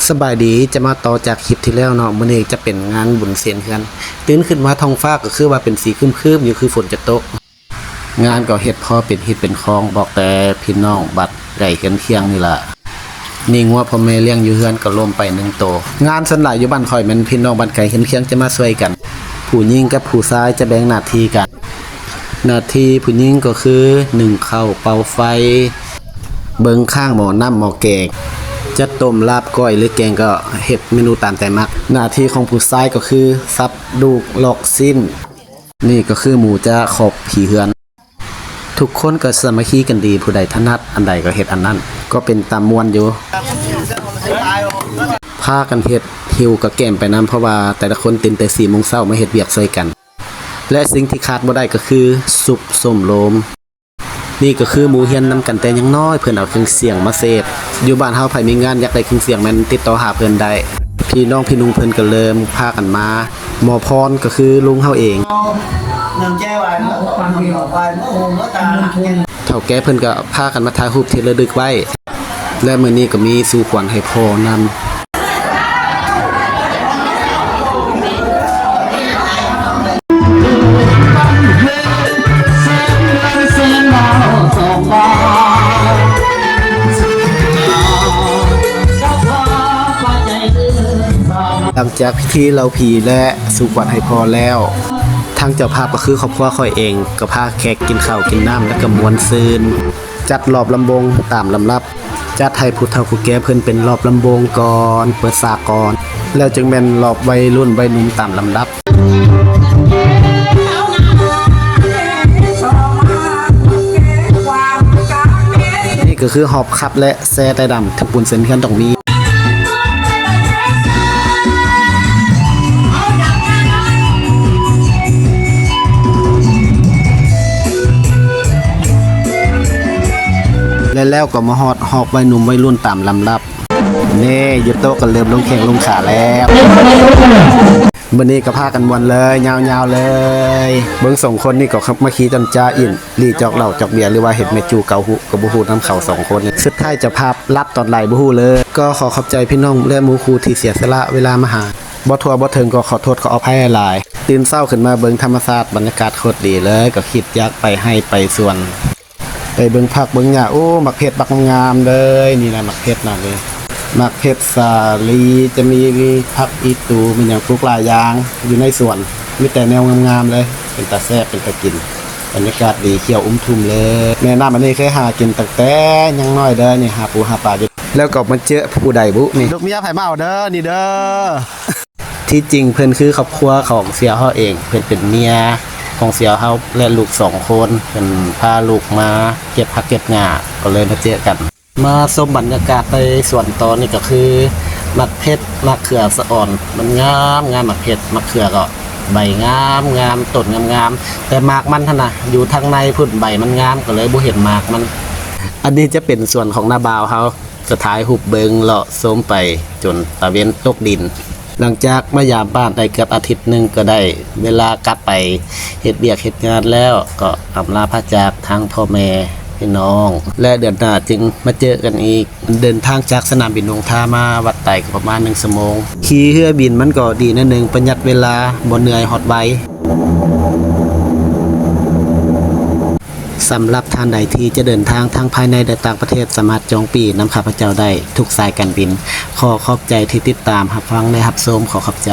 ສະບາຍດີ, ຈະມາຕໍ່ຈາກຄລິບທີ່ແລ້ວເນາະ. ມື້ນີ້ຈະເປັນງານບຸນຊຽນເຮືອນ. ຕື່ນຂຶ້ນມາທ້ອງຟ້າກໍຄືວ່າເປັນສີຄຶ້ມໆຢູ່ ຄືຝົນຈະຕົກ. ງານກໍເຮັດພໍເປັນຮີດເປັນຄອງ, ບອກແຕ່ພີ່ນ້ອງບ້ານໃກ້ເຮືອນຄຽງນີ້ລະ. ມີງົວພໍ່ແມ່ລ້ຽງຢູ່ເຮືອນກໍລົ້ມໄປໜຶ່ງໂຕ. ງານສ່ວນຫຼາຍຢູ່ບ້ານຂ້ອຍແມ່ນພີ່ນ້ອງບ້ານໃກ້ເຮືອນຄຽງຈະມາຊ່ວຍກັນ. ຜູ້ຍິງກັບຜູ້ຊາຍຈະແບ່ງໜ້າທີ່ກັນ. ໜ້າທີ່ຜູ້ຍິງກໍຄື ໜຶ້ງເຂົ້າ, ເປົ່າໄຟ, ເບິ່ງຂ້າງໝໍ້ນ້ຳໝໍ້ແກງ, ຈະຕົ້ມ, ລາບ, ກ້ອຍ ຫຼື ແກງ ກໍເຮັດເມນູຕາມໃຈມັກ. ໜ້າທີ່ຂອງຜູ້ຊາຍກໍຄື ສັບ, ດູກ, ລອກ, ຊີ້ນ. ນີ້ກໍຄືໝູ່ຈະຂອບຂີ້ເຮືອນ. ທຸກຄົນກໍສາມັກຄີກັນດີ, ຜູ້ໃດຖະໜັດອັນໃດກໍເຮັດອັນນັ້ນ, ກໍເປັນຕາມ່ວນຢູ່. ພາກັນເຮັດ, ຫິ້ວກະແກ້ມໄປນຳ, ເພາະວ່າແຕ່ລະຄົນຕື່ນແຕ່ສີ່ໂມງເຊົ້າມາເຮັດວຽກຊ່ວຍກັນ. ແລະ ສິ່ງທີ່ຂາດບໍ່ໄດ້ກໍຄື ຊຸບຊົມໂລມ. ນີ້ກໍຄືໝູ່ຮຽນນຳກັນແຕ່ຍັງນ້ອຍ, ເພິ່ນເອົາເຄື່ອງສຽງມາເສບ. ຢູ່ບ້ານເຮົາໃຜມີງານຢາກໄດ້ເຄື່ອງສຽງແມ່ນຕິດຕໍ່ຫາເພິ່ນໄດ້. ພີ່ນ້ອງພີ່ນຸ່ງເພິ່ນກໍເລີ່ມພາກັນມາ. ໝໍ່ພອນກໍຄືລຸງເຮົາເອງ. ເຖົ້າແກ່ເພິ່ນກໍພາກັນມາຖ່າຍຮູບທີ່ລະລຶກໄວ້. ແລະ ມື້ນີ້ກໍມີສູ່ຂວັນໃຫ້ພໍ່ນຳ. ຫຼັງຈາກພິທີເລົ່າຜີ ແລະ ສູ່ຂວັນໃຫ້ພໍ່ແລ້ວ, ທາງເຈົ້າພາບກໍຄືຄອບຄົວຂ້ອຍເອງ ກໍພາແຂກກິນເຂົ້າກິນນ້ຳ ແລະ ກໍມ່ວນຊື່ນ. ຈັດລອບລຳວົງຕາມລຳດັບ, ຈັດໃຫ້ຜູ້ເຖົ້າຜູ້ແກ່ເພິ່ນເປັນລອບລຳວົງກ່ອນ, ເປີດສາກກ່ອນ, ແລ້ວຈຶ່ງແມ່ນລອບໄວລຸ້ນໄວໜຸ່ມຕາມລຳດັບ. ນີ້ກໍຄືຮອບຂັບ ແລະ ແຊ່ໄຕ່ດຳ ທຸກບຸນເຊນເຮືອນຕ້ອງມີ. ແລະ ແລ້ວກໍມາຮອດຮອບໄວໜຸ່ມໄວລຸ້ນຕາມລຳດັບ. ນີ້ ຢູ່ໂຕະກໍເລີ່ມລົງແຂ້ງລົງຂາແລ້ວ. ມື້ນີ້ກໍພາກັນມ່ວນເລີຍ, ຍາວໆເລີຍ. ເບິ່ງສອງຄົນນີ້ກໍມາຂີ້ຈ້ອນຈ້າອີ່ນ ຫຼີ່ຈອກເຫຼົ້າຈອກເບຍ ຫຼືວ່າເຮັດແມ່ຈູເກົາຫູ ກໍບໍ່ຮູ້ນຳເຂົາສອງຄົນ. ສຸດທ້າຍເຈົ້າພາບຫຼັບຕອນໃດບໍ່ຮູ້ເລີຍ. ກໍຂໍຂອບໃຈພີ່ນ້ອງ ແລະ ໝູ່ຄູ່ທີ່ເສຍສະຫຼະເວລາມາຫາ. ບໍ່ທົ່ວບໍ່ເຖິງກໍຂໍໂທດຂໍອະໄພຫຼາຍໆ. ຕື່ນເຊົ້າຂຶ້ນມາເບິ່ງທຳມະຊາດ, ບັນຍາກາດໂຄດດີເລີຍ, ກໍຄິດຢາກໄປໄຮ່ໄປສວນ. ໄປເບິ່ງຜັກເບິ່ງຫຍ້າ. ໂອ້ ໝາກເຜັດບັກງາມເລີຍ. ນີ້ນະ ໝາກເຜັດນະເລີຍ. ໝາກເຜັດສາລີ, ຈະມີຜັກອີຕູ, ມີຫຍັງ ປູກຫຼາຍຢ່າງຢູ່ໃນສວນ. ມີແຕ່ແນວງາມໆເລີຍ. ເປັນຕາແຊບ ເປັນຕາກິນ. ບັນຍາກາດດີ, ຂຽວອຸ້ມທຸ່ມເລີຍ. ແມ່ນ້ຳອັນນີ້ເຄີຍຫາກິນຕັ້ງແຕ່ຍັງນ້ອຍເດີ. ນີ້ ຫາປູຫາປາຢູ່. ແລ້ວກໍມາເຈີຜູ້ໃດບຸນີ້. ລູກເມຍໃຜມາເອົາເດີ ນີ້ເດີ. ທີ່ຈິງເພິ່ນຄືຄອບຄົວຂອງເສີ່ຍເຮົາເອງ, ເພິ່ນເປັນເມຍຂອງເສີ່ຍເຮົາ ແລະ ລູກສອງຄົນ. ເພິ່ນພາລູກມາເກັບຜັກເກັບຫຍ້າ ກໍເລີຍມາເຈີກັນ. ມາຊົມບັນຍາກາດໃນສວນຕໍ່. ນີ້ກໍຄືໝາກເຜັດ, ໝາກເຂືອສະອອນ. ມັນງາມ, ງາມໝາກເຜັດ, ໝາກເຂືອກໍໃບງາມ, ງາມ, ຕົ້ນງາມໆ, ແຕ່ໝາກມັນຫັ້ນນະ ຢູ່ທາງໃນພຸ້ນ, ໃບມັນງາມ ກໍເລີຍບໍ່ເຫັນໝາກມັນ. ອັນນີ້ຈະເປັນສວນຂອງນ້າບ່າວເຮົາ. ສະຖ່າຍຮູບເບິ່ງເລາະຊົມໄປຈົນຕາເວັນຕົກດິນ. ຫຼັງຈາກມາຢາມບ້ານໄດ້ເກືອບອາທິດໜຶ່ງ ກໍໄດ້ເວລາກັບໄປເຮັດວຽກເຮັດງານແລ້ວ, ກໍອຳລາພາຈາກທາງພໍ່ແມ່ພີ່ນ້ອງ ແລະ ເດືອນໜ້າຈຶ່ງມາເຈີກັນອີກ. ເດີນທາງຈາກສະໜາມບິນຫົງທາມາວັດໄຕກໍປະມານໜຶ່ງຊົ່ວໂມງ. ຂີ່ເຮືອບິນມັນກໍດີໜ້ອຍໜຶ່ງ, ປະຢັດເວລາ, ບໍ່ເມື່ອຍ, ຮອດໄວ. ສຳລັບທ່ານໃດທີ່ຈະເດີນທາງທັງພາຍໃນ ແລະ ຕ່າງປະເທດ ສາມາດຈອງປີ້ນຳຂ້າພະເຈົ້າໄດ້ທຸກສາຍການບິນ. ຂໍຂອບໃຈທີ່ຕິດຕາມຮັບຟັງ ແລະ ຮັບຊົມ. ຂໍຂອບໃຈ.